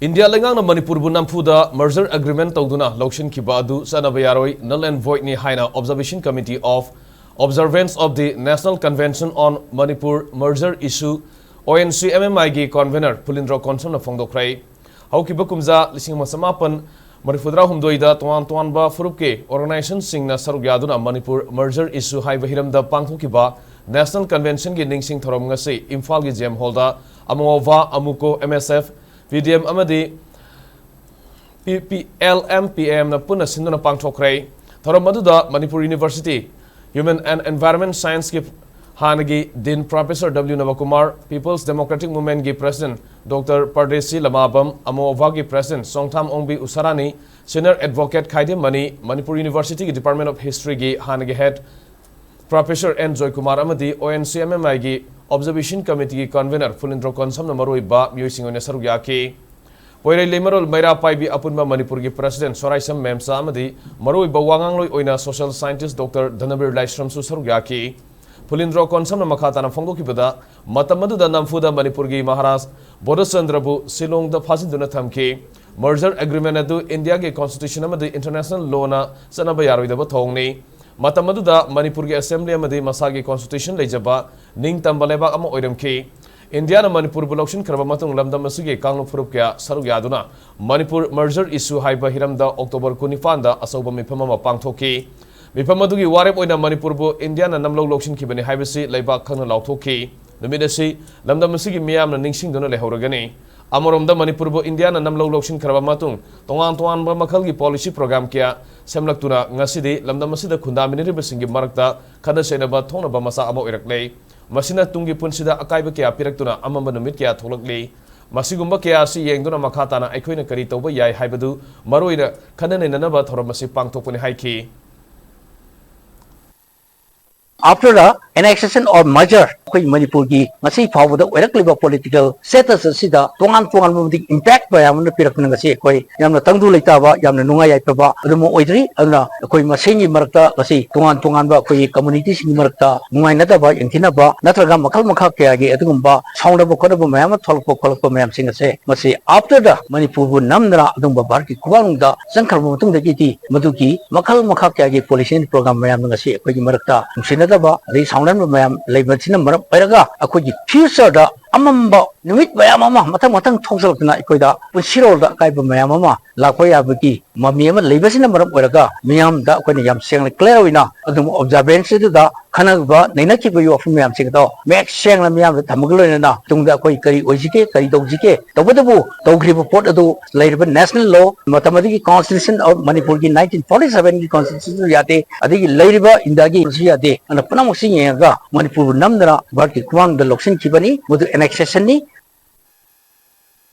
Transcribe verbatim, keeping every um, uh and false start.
India ꯂꯩꯉꯥꯛꯅ ꯃꯅꯤꯄꯨꯔꯕꯨ ꯅꯝꯐꯨꯗ merger agreement ꯇꯧꯗꯨꯅ ꯂꯧꯁꯤꯟꯈꯤꯕ ꯑꯗꯨ ꯆꯠꯅꯕ ꯌꯥꯔꯣꯏ, null and void ꯅꯤ ꯍꯥꯏꯅ Observation Committee of Observance of the National Convention on Manipur Merger Issue, ONCMMI ꯒꯤ convener ꯐꯨꯂꯤꯟꯗ꯭ꯔꯣ ꯀꯣꯟꯁꯝꯅ ꯐꯣꯡꯗꯣꯛꯈ꯭ꯔꯦ꯫ ꯍꯧꯈꯤꯕ ꯀꯨꯝꯖꯥ ꯂꯤꯁꯤꯡ ꯑꯃ ꯆꯃꯥꯄꯟ ꯃꯔꯤꯐꯨꯇꯔꯥ ꯍꯨꯝꯗꯣꯏꯗ ꯇꯣꯉꯥꯟ ꯇꯣꯉꯥꯟꯕ ꯐꯨꯔꯨꯞꯀꯤ organization ꯁꯤꯡꯅ ꯁꯔꯨꯛ ꯌꯥꯗꯨꯅ Manipur Merger Issue ꯍꯥꯏꯕ ꯍꯤꯔꯝꯗ ꯄꯥꯡꯊꯣꯛꯈꯤꯕ National Convention ꯒꯤ ꯅꯤꯡꯁꯤꯡ ꯊꯧꯔꯝ ꯉꯁꯤ ꯏꯝꯐꯥꯜꯒꯤ JM Hall ꯗ ꯑꯃꯣ ꯑꯚꯥ, ꯑꯃꯨꯀꯣ, MSF, PDM ꯑꯃꯗꯤ ꯄꯤ ꯄꯤ ꯑꯦꯜ ꯑꯦꯝ ꯄꯤ ꯑꯦꯝꯅ ꯄꯨꯟꯅ ꯁꯤꯟꯗꯨꯅ ꯄꯥꯡꯊꯣꯛꯈ꯭ꯔꯦ꯫ ꯊꯧꯔꯝ ꯑꯗꯨꯗ Manipur University Human and Environment Science ꯀꯤ ꯍꯥꯟꯅꯒꯤ Dean Professor W ꯅꯕꯀꯨꯃꯥꯔ, People's Democratic Movement ꯒꯤ President Doctor ꯄꯔꯗꯦꯁꯤ ꯂꯃꯥꯕꯝ, ꯑꯃꯣ ꯑꯚꯥꯒꯤ President Chongtham Ongbi Usharani, Senior Advocate Khaidem Mani, Manipur University ꯒꯤ Department of History ꯒꯤ ꯍꯥꯟꯅꯒꯤ Head Professor ꯑꯦꯟ ꯖꯣꯏꯀꯨꯃꯥꯔ ꯑꯃꯗꯤ ONCMMI ꯒꯤ Observation Committee ꯒꯤ convener ꯐꯨꯂꯤꯟꯗ꯭ꯔꯣ ꯀꯣꯟꯁꯝꯅ ꯃꯔꯨꯑꯣꯏꯕ ꯃꯤꯑꯣꯏꯁꯤꯡ ꯑꯣꯏꯅ ꯁꯔꯨꯛ ꯌꯥꯈꯤ꯫ ꯄꯣꯏꯔꯩ ꯂꯩꯃꯔꯣꯜ ꯃꯩꯔꯥ ꯄꯥꯏꯕꯤ ꯑꯄꯨꯟꯕ ꯃꯅꯤꯄꯨꯔꯒꯤ President ꯁꯣꯔꯥꯏꯁꯝ ꯃꯦꯝꯆꯥ ꯑꯃꯗꯤ ꯃꯔꯨꯑꯣꯏꯕ ꯋꯥꯉꯥꯡꯂꯣꯏ ꯑꯣꯏꯅ Social Scientist Doctor ꯙꯅꯕꯤꯔ ꯂꯥꯏꯁ꯭ꯔꯝꯁꯨ ꯁꯔꯨꯛ ꯌꯥꯈꯤ꯫ ꯐꯨꯂꯤꯟꯗ꯭ꯔꯣ ꯀꯣꯟꯁꯝꯅ ꯃꯈꯥ ꯇꯥꯅ ꯐꯣꯡꯗꯣꯛꯈꯤꯕꯗ, ꯃꯇꯝ ꯑꯗꯨꯗ ꯅꯝꯐꯨꯗ ꯃꯅꯤꯄꯨꯔꯒꯤ ꯃꯍꯥꯔꯥꯖ ꯕꯣꯙꯆꯟꯗ꯭ꯔꯕꯨ ꯁꯤꯂꯣꯡꯗ ꯐꯥꯖꯤꯟꯗꯨꯅ ꯊꯝꯈꯤ꯫ Merger Agreement ꯑꯗꯨ ꯏꯟꯗꯤꯌꯥꯒꯤ Constitution ꯑꯃꯗꯤ International Law ꯅ ꯆꯠꯅꯕ ꯌꯥꯔꯣꯏꯗꯕ ꯊꯧꯑꯣꯡꯅꯤ꯫ ꯃꯇꯝ ꯑꯗꯨꯗ ꯃꯅꯤꯄꯨꯔꯒꯤ Assembly ꯑꯃꯗꯤ ꯃꯁꯥꯒꯤ Constitution ꯂꯩꯖꯕ ꯅꯤꯡꯇꯝꯕ ꯂꯩꯕꯥꯛ ꯑꯃ ꯑꯣꯏꯔꯝꯈꯤ꯫ ꯏꯟꯗꯤꯌꯥꯅ ꯃꯅꯤꯄꯨꯔꯕꯨ ꯂꯧꯁꯤꯟꯈ꯭ꯔꯕ ꯃꯇꯨꯡ ꯂꯝꯗꯝ ꯑꯁꯤꯒꯤ ꯀꯥꯡꯂꯨꯞ ꯐꯨꯔꯨꯞ ꯀꯌꯥ ꯁꯔꯨꯛ ꯌꯥꯗꯨꯅ Manipur Merger Issue ꯍꯥꯏꯕ ꯍꯤꯔꯝꯗ October ꯀꯨꯟꯅꯤꯄꯥꯟꯗ ꯑꯆꯧꯕ ꯃꯤꯐꯝ ꯑꯃ ꯄꯥꯡꯊꯣꯛꯈꯤ꯫ ꯃꯤꯐꯝ ꯑꯗꯨꯒꯤ ꯋꯥꯔꯦꯞ ꯑꯣꯏꯅ ꯃꯅꯤꯄꯨꯔꯕꯨ ꯏꯟꯗꯤꯌꯥꯅ ꯅꯝꯂꯧ ꯂꯧꯁꯤꯟꯈꯤꯕꯅꯤ ꯍꯥꯏꯕꯁꯤ ꯂꯩꯕꯥꯛ ꯈꯪꯅ ꯂꯥꯎꯊꯣꯛꯈꯤ꯫ ꯅꯨꯃꯤꯠ ꯑꯁꯤ ꯂꯝꯗꯝ ꯑꯁꯤꯒꯤ ꯃꯤꯌꯥꯝꯅ ꯅꯤꯡꯁꯤꯡꯗꯨꯅ ꯂꯩꯍꯧꯔꯒꯅꯤ꯫ ꯑꯃꯔꯣꯝꯗ ꯃꯅꯤꯄꯨꯔꯕꯨ ꯏꯟꯗꯤꯌꯥꯅ ꯅꯝꯂꯧ ꯂꯧꯁꯤꯟꯈ꯭ꯔꯕ ꯃꯇꯨꯡ ꯇꯣꯉꯥꯟ ꯇꯣꯉꯥꯟꯕ ꯃꯈꯜꯒꯤ policy program ꯀꯌꯥ ꯁꯦꯝꯂꯛꯇꯨꯅ ꯉꯁꯤꯗꯤ ꯂꯝꯗꯝ ꯑꯁꯤꯗ ꯈꯨꯟꯗꯥꯃꯤꯟꯅꯔꯤꯕꯁꯤꯡꯒꯤ ꯃꯔꯛꯇ ꯈꯠꯅ ꯆꯩꯅꯕ ꯊꯣꯛꯅꯕ ꯃꯆꯥꯛ ꯑꯃ ꯑꯣꯏꯔꯛꯂꯦ꯫ ꯃꯁꯤꯅ ꯇꯨꯡꯒꯤ ꯄꯨꯟꯁꯤꯗ ꯑꯀꯥꯏꯕ ꯀꯌꯥ ꯄꯤꯔꯛꯇꯨꯅ ꯑꯃꯝꯕ ꯅꯨꯃꯤꯠ ꯀꯌꯥ ꯊꯣꯛꯂꯛꯂꯤ꯫ ꯃꯁꯤꯒꯨꯝꯕ ꯀꯌꯥ ꯑꯁꯤ ꯌꯦꯡꯗꯨꯅ ꯃꯈꯥ ꯇꯥꯅ ꯑꯩꯈꯣꯏꯅ ꯀꯔꯤ ꯇꯧꯕ ꯌꯥꯏ ꯍꯥꯏꯕꯗꯨ ꯃꯔꯨꯑꯣꯏꯅ ꯈꯟꯅ ꯅꯩꯅꯅꯕ ꯊꯧꯔꯝ ꯑꯁꯤ ꯄꯥꯡꯊꯣꯛꯄꯅꯤ ꯍꯥꯏꯈꯤ꯫ after the annexation or merger, ꯑꯩꯈꯣꯏ ꯃꯅꯤꯄꯨꯔꯒꯤ ꯉꯁꯤ ꯐꯥꯎꯕꯗ ꯑꯣꯏꯔꯛꯂꯤꯕ political status ꯑꯁꯤꯗ ꯇꯣꯉꯥꯟ ꯇꯣꯉꯥꯟꯕ ꯃꯇꯤꯛ impact ꯃꯌꯥꯝ ꯑꯃ ꯄꯤꯔꯛꯇꯨꯅ ꯉꯁꯤ ꯑꯩꯈꯣꯏ ꯌꯥꯝꯅ ꯇꯪꯗꯨ ꯂꯩꯇꯥꯕ, ꯌꯥꯝꯅ ꯅꯨꯡꯉꯥꯏ ꯌꯥꯏꯐꯕ ꯑꯗꯨꯃ ꯑꯣꯏꯗ꯭ꯔꯤ꯫ ꯑꯗꯨꯅ ꯑꯩꯈꯣꯏ ꯃꯁꯦꯟꯒꯤ ꯃꯔꯛꯇ ꯉꯁꯤ ꯇꯣꯉꯥꯟ ꯇꯣꯉꯥꯟꯕ ꯑꯩꯈꯣꯏꯒꯤ community ꯁꯤꯡꯒꯤ ꯃꯔꯛꯇ ꯅꯨꯡꯉꯥꯏꯅꯗꯕ, ꯌꯦꯡꯊꯤꯅꯕ ꯅꯠꯇ꯭ꯔꯒ ꯃꯈꯜ ꯃꯈꯥ ꯀꯌꯥꯒꯤ ꯑꯗꯨꯒꯨꯝꯕ ꯁꯥꯎꯅꯕ ꯈꯣꯠꯅꯕ ꯃꯌꯥꯝ ꯑꯃ ꯊꯣꯛꯂꯛꯄ ꯈꯣꯠꯂꯛꯄ ꯃꯌꯥꯝꯁꯤꯡ ꯑꯁꯦ ꯃꯁꯤ after the ꯃꯅꯤꯄꯨꯔꯕꯨ ꯅꯝꯗꯅ ꯑꯗꯨꯒꯨꯝꯕ ꯚꯥꯔꯠꯀꯤ ꯈꯨꯕꯥꯛꯅꯨꯡꯗ ꯆꯪꯈ꯭ꯔꯕ ꯃꯇꯨꯡꯗꯒꯤꯗꯤ ꯃꯗꯨꯒꯤ ꯃꯈꯜ ꯃꯈꯥ ꯀꯌꯥꯒꯤ policy and program ꯃꯌꯥꯝꯅ ꯉꯁꯤ ꯑꯩꯈꯣꯏꯒꯤ ꯃꯔꯛꯇ ꯅꯨꯡꯁꯤꯅꯗꯕ ꯑꯗꯩ ꯁꯥꯎꯅꯍꯟꯕ ꯃꯌꯥꯝ ꯂꯩꯕꯁꯤꯅ ꯃꯔꯝ ꯑꯣꯏꯔꯒ ꯑꯩꯈꯣꯏꯒꯤ future ꯗ ꯑꯃꯝꯕ ꯅꯨꯃꯤꯠ ꯃꯌꯥꯝ ꯑꯃ ꯃꯊꯪ ꯃꯊꯪ ꯊꯣꯛꯆꯜꯂꯛꯇꯨꯅ ꯑꯩꯈꯣꯏꯗ ꯄꯨꯟꯁꯤꯔꯣꯜꯗ ꯑꯀꯥꯏꯕ ꯃꯌꯥꯝ ꯑꯃ ꯂꯥꯛꯄ ꯌꯥꯕꯒꯤ ꯃꯃꯤ ꯑꯃ ꯂꯩꯕꯁꯤꯅ ꯃꯔꯝ ꯑꯣꯏꯔꯒ ꯃꯤꯌꯥꯝꯗ ꯑꯩꯈꯣꯏꯅ ꯌꯥꯝ ꯁꯦꯡꯅ clear ꯑꯣꯏꯅ ꯑꯗꯨꯝ observance ꯑꯗꯨꯗ ꯈꯟꯅꯕ ꯅꯩꯅꯈꯤꯕꯒꯤ ꯋꯥꯐꯝ ꯃꯌꯥꯝꯁꯤꯡ ꯑꯗꯣ ꯃꯌꯦꯛ ꯁꯦꯡꯅ ꯃꯤꯌꯥꯝꯗ ꯊꯝꯕꯒ ꯂꯣꯏꯅꯅ ꯇꯨꯡꯗ ꯑꯩꯈꯣꯏ ꯀꯔꯤ ꯑꯣꯏꯁꯤꯒꯦ, ꯀꯔꯤ ꯇꯧꯁꯤꯒꯦ, ꯇꯧꯕꯇꯕꯨ ꯇꯧꯈ꯭ꯔꯤꯕ ꯄꯣꯠ ꯑꯗꯨ ꯂꯩꯔꯤꯕ national law, ꯃꯇꯝ ꯑꯗꯨꯒꯤ constitution of ꯃꯅꯤꯄꯨꯔꯒꯤ nineteen forty seven ꯒꯤ constitution ꯁꯨ ꯌꯥꯗꯦ, ꯑꯗꯒꯤ ꯂꯩꯔꯤꯕ ꯏꯟꯗꯤꯌꯥꯒꯤ ꯁꯨ ꯌꯥꯗꯦ꯫ ꯑꯗꯨꯅ ꯄꯨꯝꯅꯃꯛꯁꯤ ꯌꯦꯡꯉꯒ ꯃꯅꯤꯄꯨꯔꯕꯨ ꯅꯝꯗꯅ ꯚꯥꯔꯠꯀꯤ ꯈꯨꯃꯥꯡꯗ ꯂꯧꯁꯤꯟꯈꯤꯕꯅꯤ꯫ ꯃꯗꯨ annexation ꯅꯤ꯫